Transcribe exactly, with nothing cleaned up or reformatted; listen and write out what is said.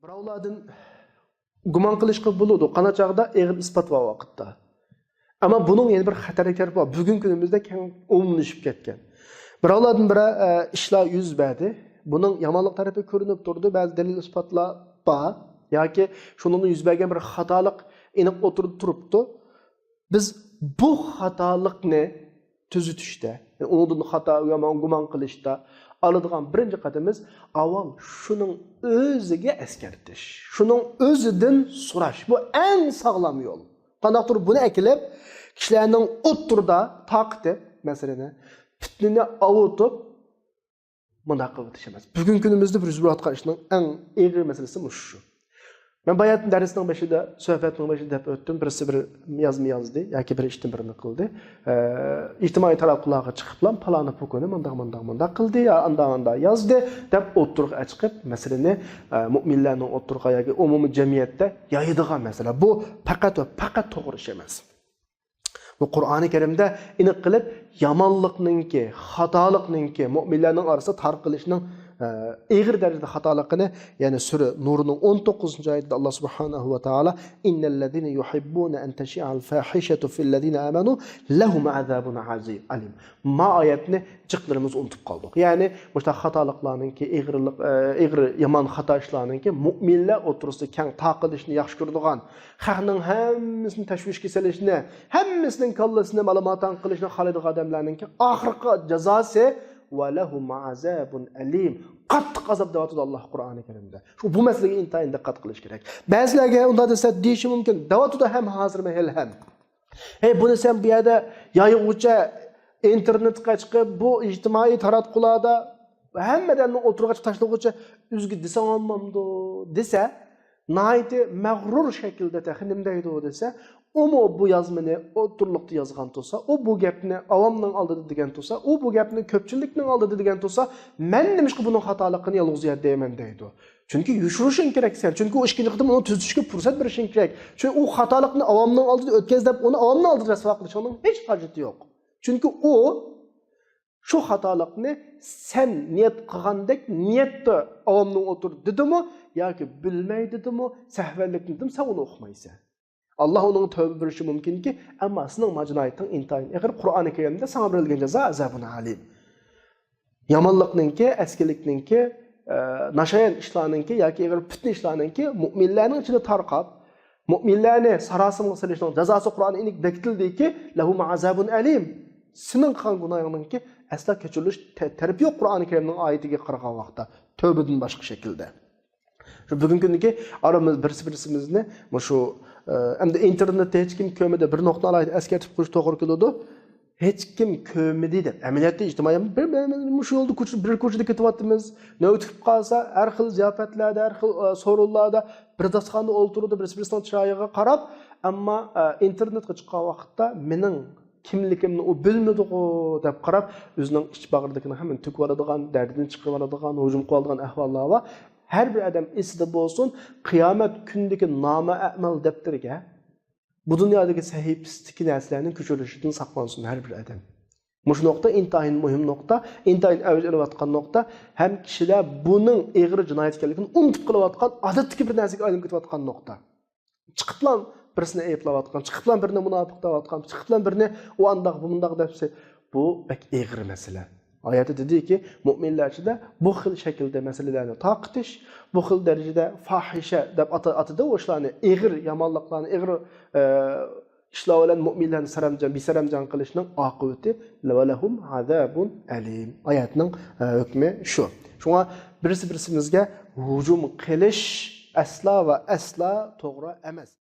بىراۋلاردىن گۇمان قىلىشقا بولىدۇ، قانداق چاغدا ئېغىر ئىسپات بار ۋاقىتتا. ئەمما بۇنىڭ يەنە بىر خەتەرلىك تەرىپى بار. بۈگۈنكى كۈنىمىزدە كەڭ ئومۇملىشىپ كەتكەن. بىراۋلاردىن بىرەر، ئە، ئىشلار يۈز بەردى. بۇنىڭ يامانلىق تەرىپى كۆرۈنۈپ تۇرىدۇ. بەزى دەلىل ئىسپاتلار بار. ياكى شۇنىڭدىن يۈز بەرگەن بىر خاتالىق ئېنىق ئوتتۇرىدا تۇرۇپتۇ. بىز بۇ خاتالىقنى تۈزىتىشتە، ئۇنىڭدىن خاتا، يامان گۇمان قىلىشتا ئالىدىغان بىرىنچى قەدىمىمىز ئاۋۋال شۇنىڭ ئۆزىگە ئەسكەرتىش، شۇنىڭ ئۆزىدىن سوراش. بۇ ئەڭ ساغلام يول. قانداقتۇر بۇنى ئەكېلىپ، كىشىلەرنىڭ ئوتتۇرىدا تارقىتىپ، مەسىلىنى، پىتنىنى ئاۋۇتۇپ، مۇنداق قىلىۋېتىش ئەمەس. بۈگۈنكى كۈنىمىزدە بىز يۈز بېرىۋاتقان ئىشنىڭ ئەڭ ئېغىر مەسىلىسى مۇشۇ شۇ. مەن باياتىن دەرسنىڭ بېشىدا، سۆھبەتنىڭ بېشىدا دەپ ئۆتتۈم، بىرسى بىر يازما يازدى ياكى بىر ئىشتىن بىرنى قىلدى. ئە، ئىجتىمائىي تاراتقۇلارغا چىقىپلا پالانى پوكونى مۇنداق، مۇنداق، مۇنداق قىلدى يا ئاندا، ئاندا يازدى دەپ ئوتتۇرىغا چىقىپ، مەسىلىنى، ئە، مۇئمىنلەرنىڭ ئوتتۇرىغا ياكى ئومۇمىي جەمئىيەتتە يايىدىغان مەسىلە. بۇ پەقەت ۋە پەقەت توغرا ئىش ئەمەس. بۇ قۇرئانى كەرىمدە ئېنىق قىلىپ يامانلىقنىڭكى، خاتالىقنىڭكى، مۇئمىنلەرنىڭ ئارىسىدا تارقىلىشنىڭ، ئە، ئېغىر دەرىجىدە خاتالىقىنى، يەنى سۈرە نۇرنىڭ ئون توققۇزىنچى ئايىتىدە ئاللا سۇبھانەھۇ ۋە تائالا، «إن الذين يحبون أن تشيع الفاحشة في الذين آمنوا لهم عذاب عظيم، أليم.» ما ئايەتنى جىقلىرىمىز ئۇنتۇپ قالدۇق. يەنى مۇشۇنداق خاتالىقلارنىڭكى، ئېغىرلىق، ئە، ئېغىر يامان خاتا ئىشلارنىڭكى مۇئمىنلەر ئوتتۇرىسىدا كەڭ تارقىلىشنى ياخشى كۆرىدىغان، خەقنىڭ ھەممىسىنى تەشۋىشكە سېلىشنى، ھەممىسىنىڭ كاللىسىنى مالاماتان قىلىشنى خالايدىغان ئادەملەرنىڭكى ئاخىرقى جازاسى «ولهم عذاب أليم»، قاتتىق ئازاب دەۋاتىدۇ ئاللا قۇرئانى كەرىمدە. شۇ، بۇ مەسىلىگە ئىنتايىن دىققەت قىلىش كېرەك. بەزىلەرگە ئۇنداق دېسە دېيىشى مۇمكىن، دەۋاتىدۇ ھەم ھازىرمۇ ھېلىھەم. ھەي، بۇنى سەن بۇ يەردە يايغۇچە، ئىنتېرنېتقا چىقىپ، بۇ ئىجتىمائىي تاراتقۇلاردا ھەممە ئادەمنىڭ ئوتتۇرىغا چىقىپ تاشلىغۇچە ئۆزىگە دېسەڭ بولمامدۇ دېسە، ناھايىتى مەغرۇر شەكىلدە تېخى نېمە دەيدۇ دېسە، ئۇمۇ بۇ يازمىنى ئوتتۇرىلىقتا يازغان تۇرسا، ئۇ بۇ گەپنى ئاۋامنىڭ ئالدىدا دېگەن تۇرسا، ئۇ بۇ گەپنى كۆپچىلىكنىڭ ئالدىدا دېگەن تۇرسا، مەن نېمىشقا بۇنىڭ خاتالىقىنى يالغۇز يەردە دەيمەن دەيدۇ. چۈنكى يوشۇرۇشۇڭ كېرەك سەن. چۈنكى ئۇ ئىككىنچى قېتىم ئۇنى تۈزىتىشكە پۇرسەت بېرىشىڭ كېرەك. چۈنكى ئۇ خاتالىقنى ئاۋامنىڭ ئالدىدا ئۆتكەز دەپ، ئۇنى ئاۋامنىڭ ئالدىدا رەسۋا قىلىشىڭنىڭ ھېچ ھاجىتى يوق. چۈنكى ئۇ شۇ خاتالىقنى سەن نىيەت قىلغاندەك نىيەتتە ئاۋامنىڭ ئوتتۇرىدا دېدىمۇ ياكى بىلمەي دېدىمۇ، سەھۋەنلىكتىن دېدىمۇ، سەن ئۇنى ئۇقمايسەن. ئاللا ئۇنىڭغا تەۋبە بېرىشى مۇمكىنكى، ئەمما سېنىڭ ما جىنايىتىڭ ئىنتايىن ئېغىر. قۇرئانى كەرىمدە ساڭا بېرىلگەن جازا ئازابۇن ئەلىم. يامانلىقنىڭكى، ئەسكىلىكنىڭكى، ئە، ناشايان ئىشلارنىڭكى ياكى ئېغىر پىتنە ئىشلارنىڭكى مۇئمىنلەرنىڭ ئىچىدە تارقاپ، مۇئمىنلەرنى ساراسىمىغا سېلىشنىڭ جازاسى قۇرئاندا ئېنىق بېكىتىلدىكى، لەھۇم ئازابۇن ئەلىم. سېنىڭ قىلغان گۇناھىڭنىڭكى ئەسلا كەچۈرۈلۈش تە-، تەرىپى يوق قۇرئانى كەرىمنىڭ ئايىتىگە قارىغان ۋاقىتتا، تەۋبىدىن باشقا شەكىلدە. شۇ بۈگۈنكى كۈندىكى ئارىمىز بىرسى-بىرسىمىزنى مۇشۇ، ئە، ئەمدى ئىنتېرنېتتە ھېچكىم كۆرمىدى، بىر نۇقتىنى ئالاھىدە ئەسكەرتىپ قويۇش توغرا كېلىدۇ. ھېچكىم كۆرمىدى دەپ، ئەمەلىيەتتە ئىجتىمائىي بىر، بىر، مۇشۇ يولدا كوچا، بىر كوچىدا كېتىۋاتىمىز. نۆۋەت كېلىپ قالسا، ھەر خىل زىياپەتلەردە، ھەر خىل، ئە، سورۇنلاردا بىر داستىخاندا ئولتۇرىدۇ، بىرسى-بىرسىنىڭ چىرايىغا قاراپ. ئەمما، ئە، ئىنتېرنېتقا چىققان ۋاقىتتا مېنىڭ كىملىكىمنى ئۇ بىلمىدىغۇ دەپ قاراپ، ئۆزىنىڭ ئىچ باغرىدىكىنى ھەممىنى تۆكۈۋالىدىغان، دەردىنى چىقىرىۋالىدىغان، ھۇجۇم قىلىۋالىدىغان ئەھۋاللار بار. ھەر بىر ئادەم ئېسىدە بولسۇن، قىيامەت كۈنىدىكى نامە ئەمەل دەپتىرىگە، بۇ دۇنيادىكى سەھىپىسىدىكى نەرسىلەرنىڭ كۆچۈرۈلۈشىدىن ساقلانسۇن ھەر بىر ئادەم. مۇشۇ نۇقتا ئىنتايىن مۇھىم نۇقتا، ئىنتايىن ئەۋج ئېلىۋاتقان نۇقتا، ھەم كىشىلەر بۇنىڭ ئېغىر جىنايەت ئىكەنلىكىنى ئۇنتۇپ قېلىۋاتقان، ئادەتتىكى بىر نەرسىگە ئايلىنىپ كېتىۋاتقان نۇقتا. چىقىپلا بىرسىنى ئەيىبلەۋاتقان، چىقىپلا بىرىنى مۇناپىق دەۋاتقان، چىقىپلا بىرىنى ئۇ ئانداق، بۇ مۇنداق دەپسە، بۇ بەك ئېغىر مەسىلە. ئايەتتە دېدىكى، مۇئمىنلەر ئىچىدە بۇ خىل شەكىلدە مەسىلىلەرنى تارقىتىش، بۇ خىل دەرىجىدە فاھىشە دەپ ئاتا-، ئاتىدى ئۇ ئىشلارنى، ئېغىر يامانلىقلارنى، ئېغىر، ئە، ئىشلار بىلەن مۇئمىنلەرنى سەرەمجان، بىسەرەمجان قىلىشنىڭ ئاقىۋىتى، ۋەلەھۇم ئازابۇن ئەلىم. ئايەتنىڭ، ئە، ھۆكمى شۇ. شۇڭا بىرسى بىرسىمىزگە ھۇجۇم قىلىش ئەسلا ۋە ئەسلا توغرا ئەمەس.